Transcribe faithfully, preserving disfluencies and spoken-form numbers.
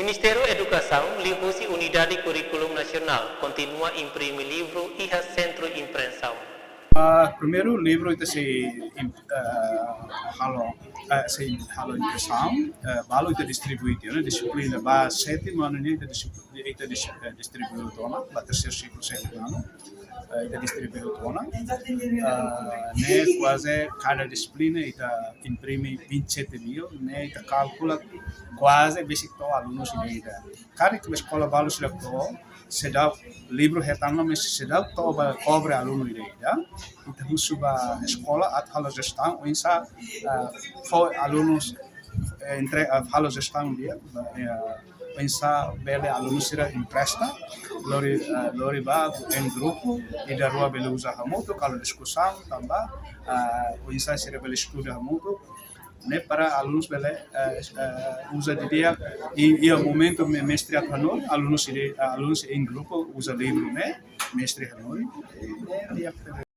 Ministériu Edukasaun liuhusi Unidade Kurríkulu Nasionál kontinua imprime livru iha sentru impressão. Primeiru, livru ita sei halo, sei halo impressão, balu ita distribui tiha ona, dixiplina ba sétimu anu nian ita distribui tiha ona, ba terseiru siklu sétimu anu ita distribui tiha ona. Ne'e kuaze kada dixiplina ita imprime vinte e sete mil, ne'e ita kalkula kuaze besik to'o alunu sira ida. Karik eskola balu sira to'o, seidauk, livru hetan ona, mas seidauk to'o ba kobre alunu ida-idak. Ita husu ba eskola atu halo jestaun oinsá fó alunu, entre halo jestaun di'ak, oinsá bele alunu sira empresta, lori, lori ba em grupu, ida rua bele uza hamutuk, halo diskusaun tanba oinsá sira bele estuda hamutuk, ne'e para alunus bele uza didi'ak, iha momentu mestre atu hanorin, alunus em grupu uza livru ne'e, mestre hanorin.